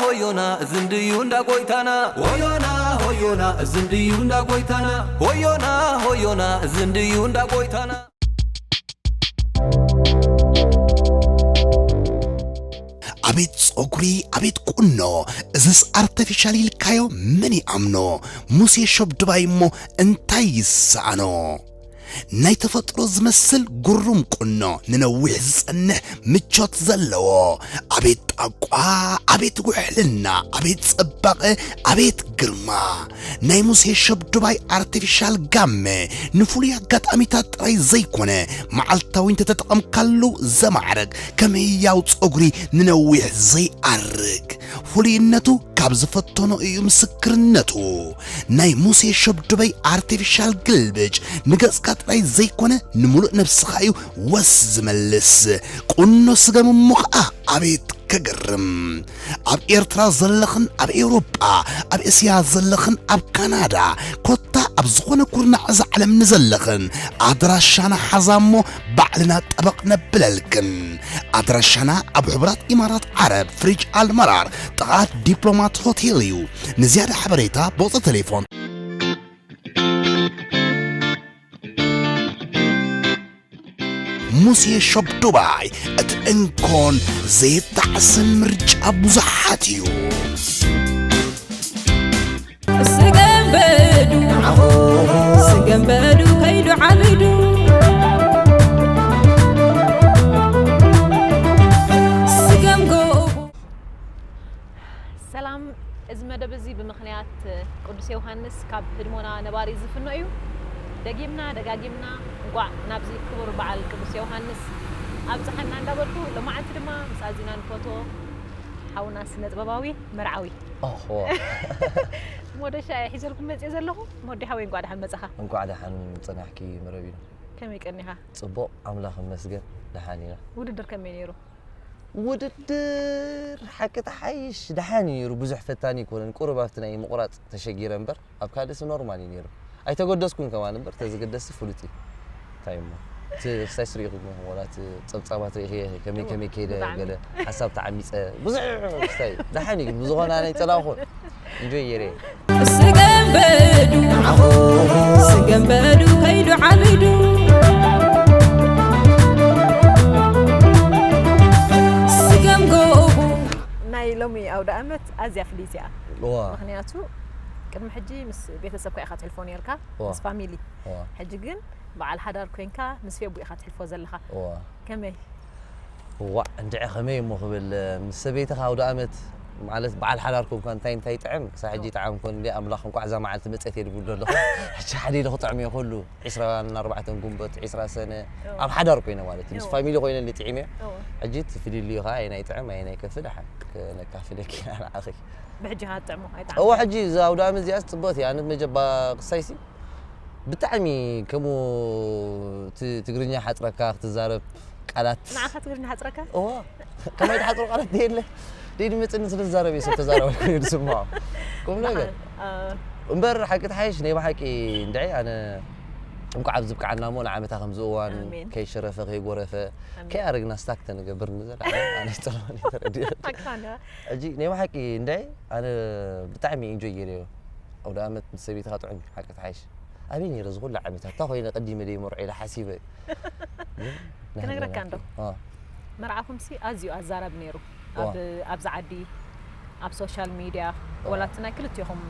ሆዮና ዝንድዩ እንዳ ጎይታና። ሆዮና ሆዮና ዝንድዩ እንዳ ጎይታና። ሆዮና ሆዮና ዝንድዩ እንዳ ጎይታና። ኣቤት ጸጉሪ፣ ኣቤት ቁኖ፣ እዝስ ኣርተፊሻል ኢልካዮ መን ይኣምኖ? ሙሴ ሾብ ድባይ እሞ እንታይ ይሰኣኖ? ናይ ተፈጥሮ ዝመስል ጉሩም ቁኖ፣ ንነዊሕ ዝጸንሕ ምቾት ዘለዎ። ኣቤት ጣቋ፣ ኣቤት ውሕልና፣ ኣቤት ጽባቐ፣ ኣቤት ግርማ። ናይ ሙሴ ሸብ ዱባይ ኣርቲፊሻል ጋመ ንፍሉይ ኣጋጣሚታት ጥራይ ዘይኮነ፣ መዓልታዊ እንተተጠቐምካሉ ዘማዕርግ፣ ከም ህያው ጸጉሪ ንነዊሕ ዘይኣርግ። ፍሉይነቱ ካብ ዝፈተኖ እዩ ምስክርነቱ። ናይ ሙሴ ሸብ ዱባይ ኣርቲፊሻል ግልብጭ ንገጽካ ጥራይ ዘይኮነ፣ ንምሉእ ነብስኻ እዩ ወስ ዝመልስ። ቁኖ ስገም እሞ ኸኣ ኣቤት ከገርም! ኣብ ኤርትራ ዘለኽን ኣብ ኤውሮጳ፣ ኣብ እስያ ዘለኽን ኣብ ካናዳ፣ ኮታ ኣብ ዝኾነ ኩርናዕ እዛ ዓለም ንዘለኽን፣ ኣድራሻና ሓዛ እሞ ባዕልና ጠበቕ ነብለልክን። ኣድራሻና ኣብ ሕቡራት ኢማራት ዓረብ፣ ፍሪጅ ኣልመራር፣ ጥቓ ዲፕሎማት ሆቴል እዩ። ንዝያዳ ሓበሬታ ብቑጽሪ ቴሌፎን። ሙሴ ሾፕ ዱባይ፣ እቲ እንኮን ዘይጣዕስን ምርጫ ብዙሓት እዩ። ስገም በዱ፣ ስገም በዱ ከይዱ ዓሚዱ። ስገም ጎቡ። ሰላም፣ እዚ መደብ እዚ ብምኽንያት ቅዱስ ዮሃንስ ካብ ህድሞና ነባሪ ዝፍኖ እዩ። ደጊምና ደጋጊምና እንቋዕ ናብዚ ክቡር በዓል ቅዱስ ዮሃንስ ኣብጽሓና እንዳበልኩ፣ ሎማዓንቲ ድማ ምስ ኣዚና ንፈትዎ ሓውና ስነ ጥበባዊ መርዓዊ። ኦሆ። ሞደሻ እየ ሒዘልኩም መጽየ ዘለኹ። ሞዲ ሓወይ፣ እንቋዕ ደሓን መጻኻ። እንቋዕ ደሓን ጸናሕኪ መረቢና። ከመይ ቀኒኻ? ጽቡቕ፣ ኣምላኽ ይመስገን፣ ደሓን ኢና። ውድድር ከመይ ነይሩ? ውድድር ሓቂ ተሓይሽ ደሓን እዩ ነይሩ። ብዙሕ ፈታኒ ኣይኮነን። ቁሩብ ኣብቲ ናይ ምቑራጽ ተሸጊረ እምበር፣ ኣብ ካልእሲ ኖርማል እዩ ነይሩ። ኣይተገደስኩን ከማን እምበር፣ ተዝግደስ ፍሉጥ እዩ። እንታይ እሞ፣ እቲ ክስታይ ስሪኢኹም ኢኹም፣ ወላ እቲ ጸብጻባት ርኢኽየ፣ ከመይ እወ፣ ከመይ ከይደ፣ ብጣዕሚ። ገለ ሓሳብ ተዓሚጸ፣ ብዙሕ ክስታይ ደሓን እዩ። ብዝኾነ ኣነ ኣይጸላእኹን። ኢንጆይ ገይረ። ስገም በዱ፣ ስገም በዱ ከይዱ ዓሚዱ። ስገም ጎቡ። ናይ ሎሚ ኣውደ ኣመት ኣዝያ ፍልይቲ እያ። እዋ። ምኽንያቱ ቅድሚ ሕጂ ምስ ቤተሰብካ ኢኻ ትሕልፎ ነርካ፣ እዋ። ምስ ፋሚሊ። እዋ። ሕጂ ግን በዓል ሓዳር ኮንካ ምስ ፌቡ ኢኻ ትሕልፎ ዘለኻ። እዋ። ከመይ? ዋእ፣ እንድዒ ከመይ እሞ ክብል፣ ምስ ሰበይትኻ ኣውደ ኣመት፣ ማለት በዓል ሓዳር ኮንካ እንታይ እንታይ ይጥዕም? ክሳብ ሕጂ እዎ። ይጥዓም ኮን እንዲ ኣምላኽ እንቋዕ እዛ መዓልቲ መጸት እየ ድብል ዶ ኣለኹ። ሕጂ ሓደ ኢለ ክጥዕም እየ ኩሉ። ዒስራን ኣርባዕተን ጉንበት፣ ዒስራ ሰነ፣ እዎ። ኣብ ሓዳር ኮይነ ማለት እዩ። ምስ እዎ። ፋሚሊ ኮይነ እንዲ ጥዒም እየ። እዎ። ሕጂ እቲ ፍልልዩ ኸኣ ኣየናይ ይጥዕም፣ ኣየናይ ይከፍእ፣ ደሓን ከነካፍለኪ ኢና ንዓኺ። ብሕጂ ኸኣ ትጥዕሞ፣ ኣይጥዓም? እዎ፣ ሕጂ እዛ ኣውደ ኣመት እዚኣስ ጽብቕቲ እያ። ኣነ መጀባ ክሳይሲ ብጣዕሚ ከምኡ ት-፣ ትግርኛ ሓጽረካ ክትዛረብ ቃላት። ንዓኻ ትግርኛ ሓጽረካ? እዋ፣ ከማይ ትሓጽሮ ቃላት የለ። ደይ ድመጽኒ ስለ ዝዛረብ እየ ሰብ ተዛረባይ ኮይኑ ዝስምዖ። ቁም ነገር። ንዓ-፣ እ። እምበር ሓቂ ትሓይሽ ናይ ብሓቂ እንድዒ ኣነ እንኳዕ ኣብዚ ብቅዓና እሞ ንዓመታ ከምዚ እዋን ኣሜን። ከይሸረፈ ከይጎረፈ ኣሜን። ከይኣረግና ስታክ ተንገብር ንዘለዓለም ኣነ ይጸልዋኒ ተረዲኦ። ሓቅኻ እንድያ። ሕጂ ናይ ብሓቂ እንድዒ ኣነ ብጣዕሚ ኢንጆይ ገይረዮ። ኣውደ ኣመት ምስ ሰበይትኻ ጥዑም እዩ፣ ሓቂ ትሓይሽ። ኣበይ ነይረ እዚ ኩሉ ዓመታት? እንታይ ኮይነ ቀዲመ ደይመርዖ ኢለ ሓሲበ። ግን ክነግረካ እንዶ። አ። መርዓኹምሲ ኣዝዩ ኣዛራቢ ነይሩ። ዋ። ኣብ፣ ኣብዚ ዓዲ፣ ኣብ ሶሻል ሚድያ፣ ዋ። ወላ እቲ ናይ ክልቴኹም፣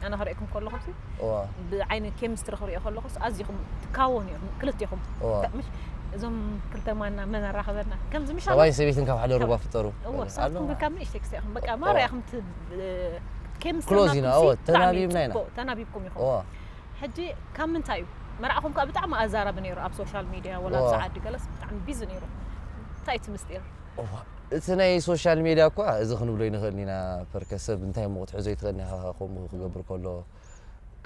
ኣነ ክርእየኩም ከለኹምሲ፣ ዋ። ብዓይኒ ኬሚስትሪ ክርእዮ ከለኹስ ኣዝኹም ትካወኑ ኢኹም፣ ክልቴኹም። ዋ። ምሽ፣ እዞም ክልተ ማና መን ኣራኸበና? ከምዚ ምሽ ሰብኣይ ኣለ? ሰበይትን ካብ ሓደ ሩባ ፍጠሩ። እዎ፣ ኣለ? ንስኻትኩም ግን ካብ ንእሽተይ ክስታይ ኢኹም። በቃ፣ ዋ። ማራ ኢኹም ት-፣ ኬሚስትሪ ክሎዝ ኢና፣ ናትኩም እዎ፣ ሲ ብጣዕሚ ተናቢብና ኢና። ጽቡቕ፣ ተናቢብኩም ኢኹም። ዋ። ሕጂ ካብ ምንታይ እዩ? መርዓኹም ከኣ ብጣዕሚ ኣዛራቢ ነይሩ ኣብ ሶሻል ሚድያ፣ ወላ ዋ። ኣብዚ ዓዲ ገለስ ብጣዕሚ ቢዚ ነይሩ። እንታይ እቲ ምስጢር? ዋ፣ እቲ ናይ ሶሻል ሚድያ እኳ እዚ ክንብሎ ኣይንኽእልን ኢና፣ ፐርከ ሰብ እንታይ እሞ ክትሕዞ ኣይትኽእልን ኢኻ፣ ከምኡ ክገብር ከሎ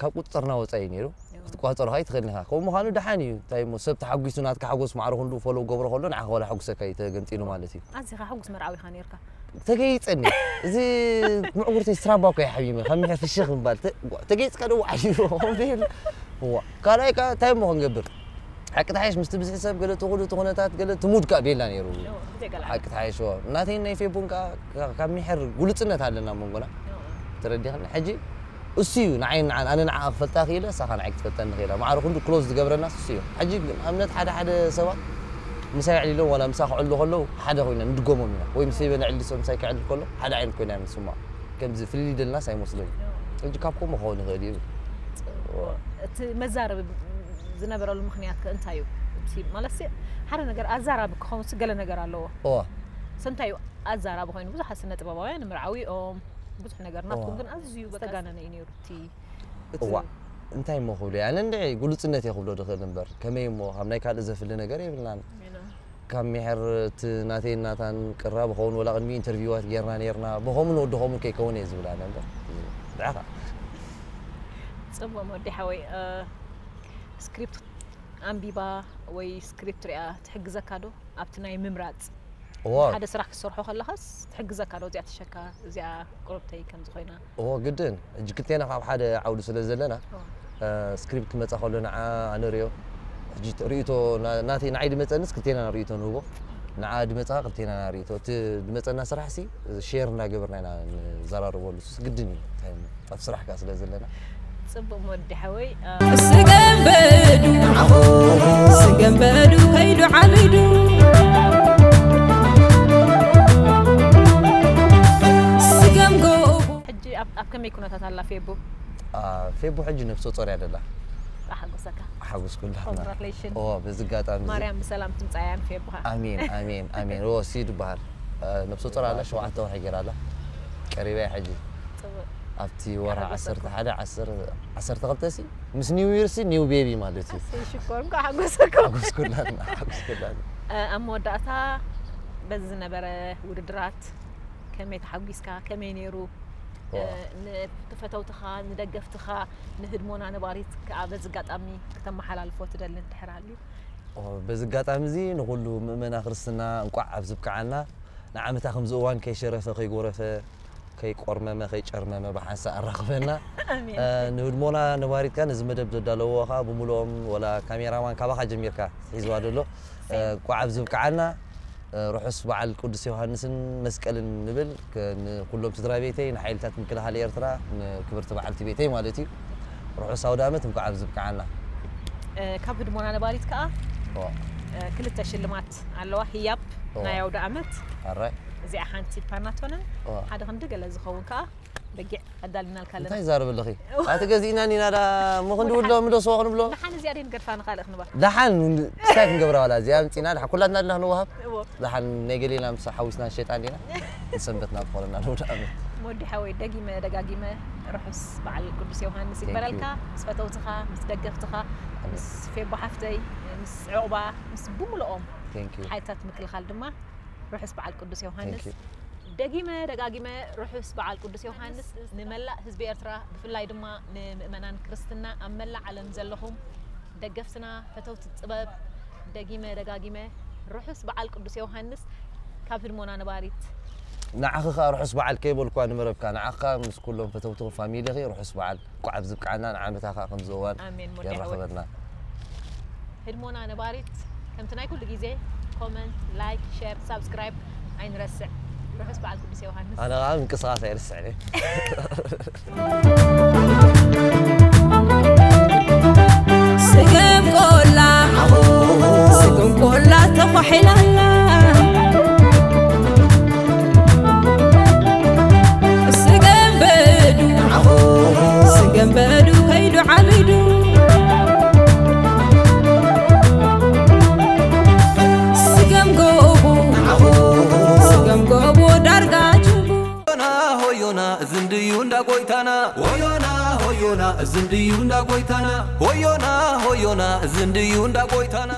ካብ ቁጽጽርና ወጻኢ እዩ ነይሩ። ዋ። ክትቋጸሮ ኸኣ ኣይትኽእልን ኢኻ። ከምኡ ምዃኑ ደሓን እዩ። እንታይ እሞ ሰብ ተሓጒሱ ናትካ ሓጎስ ማዕረ ክንዱ ፎሎው ገብሮ ከሎ ንዓኻ ወላ ሕጉሰካ እዩ ተገንጺሉ ማለት እዩ። ኣዚኻ ሕጉስ መርዓዊ ኢኻ ነይርካ። ተገይጸኒ። እዚ ምዕጉርተይ ስትራባ እኮ እየ ሓሚመ። ካብ ምሕር ፍሽኽ ምባል። ተ-፣ ተገይጽካ ዶ ዋዕዩ? ከምኡ ተይሉ። እዋ። ካልኣይ ከኣ እንታይ እሞ ክንገብር? ሓቂ ተሓይሽ ምስቲ ብዝሒ ሰብ ገለ ትኹሉ እቲ ኩነታት ገለ ትሙድ ከኣ ቤላ ነይሩ። ብዘይ ገለ ሓቂ ተሓይሽ ናተይ ናይ ፌቡን ከኣ ካብ ሚሕር ጉልጽነት ኣለና መንጎና። ተረዲኽኒ? ሕጂ እሱ እዩ ንዓይ ንዓን ኣነ ንዓ ክፈልጣ ክኢለ እሳኻ ንዓይ ክትፈልጠኒ ክኢላ። ማዕረ ኩሉ ክሎዝ ዝገብረና እሱ እዩ። ሕጂ ኣብነት ሓደ ሓደ ሰባት ምሳይ ዕሊሎም ዋላ ምሳ ክዕሉ ከለዉ ሓደ ኮይና ንድገሞም ኢና። ወይ ምስ ፌበን ዕሊ ሰብ ምሳይ ክዕሊ ከሎ ሓደ ዓይነት ኮይና ንስማ። ከምዚ ፍልልይ ደልናስ ኣይመስለኝ። ሕጂ ካብ ከምኡ ክኸውን ይኽእል እዩ። እቲ መዛረቢ ዝነበረሉ ምክንያት ከ እንታይ እዩ? እቲ ማለት ሓደ ነገር ኣዛራቢ ክኸውን ገለ ነገር ኣለዎ። እዋ ሰምታይ ኣዛራቢ ኮይኑ ብዙሓት ስነ ጥበባውያን ምርዓዊኦም ብዙሕ ነገር ናትኩም ግን ኣዝዩ ዝተጋነነ እዩ ነይሩ። እቲ እዋ እንታይ እሞ ክብሎ ኣነ እንደ ጉሉጽነት እየ ክብሎ ድኽእል እምበር ከመይ እሞ ካብ ናይ ካልእ ዘፍሊ ነገር የብልናን። ካብ ሚሕር እቲ ናተይ ናታን ቅራብ ኸውን ወላ ቅድሚ ኢንተርቪዋት ጌርና ኔርና ብኸምን ወዲ ኸውን ከይከውን እየ ዝብል ኣነ እምበር ብዓኻ ጽቡቕ ወዲ ሓወይ ስክሪፕት ኣንቢባ ወይ ስክሪፕት ሪኣ ትሕግዘካ ዶ ኣብቲ ናይ ምምራጽ እዎ ሓደ ስራሕ ክትሰርሖ ከለኻስ ትሕግዘካ ዶ እዚኣ ትሸካ እዚኣ ቁርብተይ ከምዚ ኮይና እዎ ግድን ሕጂ ክልቴና ካብ ሓደ ዓውዲ ስለ ዘለና ስክሪፕት ክመፃ ከሎ ንዓ ኣነ ሪኦ ሕጂ ርእቶ ናተይ ንዓይ ድመፀንስ ክልቴና ርእቶ ንህቦ ንዓ ድመፃ ክልቴና ርእቶ እቲ ድመፀና ስራሕ ሲ ሼር እንዳገበርና ኢና ንዘራርበሉ ሱስ ግድን እዩ እንታይ እሞ ኣብ ስራሕ ከኣ ስለ ዘለና ጽቡቕ ወዲ ሓወይ ስገም በዱ ስገም በዱ ከይዱ ዓሚዱ ስገም ጎቡ ሕጂ ኣብ ኣብ ከመይ ኩነታት ኣላ ፌቡ ፌቡ ሕጂ ነፍሰ ጾር እያ ደላ ኣሓጎሰካ ሓጎስ ኩላትና ኮንግራቱሌሽን ኦ በዚ ኣጋጣሚ እዚ ማርያም ብሰላም ትምጻያን ፌቡሃ ኣሜን ኣሜን ኣሜን ኦ ሲድ ይበሃል ነፍሰ ጾር ኣላ ሸውዓተ ወርሒ ገይራ ኣላ ቀሪባ እያ ሕጂ ጽቡቅ ኣብቲ ወርሒ ሓጎሰኩም። ዓሰርተ ሓደ ዓሰርተ ክልተ ሲ ምስ ኒው ይር ሲ ኒው ቤቢ ማለት እዩ ኣሰይ ሽኮር እንኳዕ ሓጎሰኩም ሓጎስ ኩላትና ሓጎስ ኩላትና ኣብ መወዳእታ በዚ ዝነበረ ውድድራት ከመይ ተሓጒስካ ከመይ ነይሩ ዋ። ንፈተውትኻ ንደገፍትኻ ንህድሞና ነባሪት ከዓ በዚ ኣጋጣሚ ክተመሓላልፎ ትደሊ እንድሕር ሃልዩ ኦ፣ በዚ ኣጋጣሚ እዚ ንኹሉ ምእመና ክርስትና እንቋዕ ኣብዚ ብቅዓና ንዓመታ ከምዚ እዋን ከይሸረፈ ከይጎረፈ ከይቆርመመ ከይጨርመመ ብሓንሳእ ኣራኽበና ኣሜን እ፣ ንህድሞና ነባሪት ከኣ ነዚ መደብ ዘዳለዎ ከኣ ብምሉኦም ወላ ካሜራማን ካባኻ ጀሚርካ ሒዝዋ ዘሎ እ፣ እንቋዕ ኣብዚ ብቅዓና እ፣ ርሑስ በዓል ቅዱስ ዮሃንስን መስቀልን ንብል ከ- ንኩሎም ስድራ ቤተይ ንሓይልታት ምክልኻል ኤርትራ ንክብርቲ በዓልቲ ቤተይ ማለት እዩ ርሑስ ኣውደ ኣመት እንቋዕ ኣብዚ ብቅዓና እ፣ ካብ ህድሞና ነባሪት ከዓ ኦ፣ እ፣ ክልተ ሽልማት ኣለዋ ህያብ ኦ። ናይ ኣውደ ኣመት ኣራይ እዚኣ ሓንቲ ፓናቶንን ኦ። ሓደ ክንዲ ገለ ዝኸውን ከዓ በጊዕ ኣዳሊናልካ ኣለና እንታይ ዛረብ ኣለኺ ኣቲ ገዚእና ኒና ዳ ምኽንዲ ውድሎ ምዶ ስዋ ክንብሎ ንሓን እዚኣ ደይ ንገድፋ ንኻልእ ክንባ ደሓን ክስታይ ክንገብራ ዋላ እዚኣ ምፂና ደሓን ኩላትና ድና ክንወሃብ እዎ ደሓን ናይ ገሌና ምስ ሓዊስና ሸጣን ዲና ንሰንበትና ዝኾነና ለውዳ ኣመት ወዲ ሓወይ ደጊመ ደጋጊመ ርሑስ በዓል ቅዱስ ዮሃንስ Thank you. ይበረልካ ምስ ፈተውትኻ ምስ ደገፍትኻ ምስ ፌቦ ሓፍተይ ምስ ዕቑባ ምስ ብምልኦም Thank you. ሓይልታት ምክልኻል ድማ ርሑስ በዓል ቅዱስ ዮሃንስ Thank you. ደጊመ ደጋጊመ ርሑስ በዓል ቅዱስ ዮሃንስ ንመላእ ህዝቢ ኤርትራ ብፍላይ ድማ ንምእመናን ክርስትና ኣብ መላእ ዓለም ዘለኹም ደገፍትና ፈተውቲ ጥበብ ደጊመ ደጋጊመ ርሑስ በዓል ቅዱስ ዮሃንስ ካብ ህድሞና ነባሪት ንዓኺ ከኣ ርሑስ በዓል ከይበልኳ ንመረብካ ንዓኻ ምስ ኩሎም ፈተውትኺ ፋሚሊኺ ርሑስ በዓል እንቋዕ ኣብዚ ብቅዓና ንዓመታ ከኣ ከምዚ እዋን ኣሜን ወዲ ሓወይ የራኸበና ህድሞና ነባሪት ከምቲ ናይ ኩሉ ግዜ ኮመንት ላይክ ሸር ሳብስክራይብ ኣይንረስዕ ርሑስ በዓል ቅዱስ ዮሃንስ ኣነ ከኣ ምንቅስቃስ ኣይርስዕን እየ ስገም ቆላ ስገም ቆላ ተኳሒላላ ስገም በዱ ስገም በዱ ከይዱ ዓሚዱ ስገም ጎቡ ስገም ጎቡ ዳርጋ ጅቡ ሆዮና ሆዮና ዝንድዩ እንዳ ጎይታና ሆዮና ሆዮና ዝንድዩ እንዳ ጎይታና ሆዮና ሆዮና ዝንድዩ እንዳ ጎይታና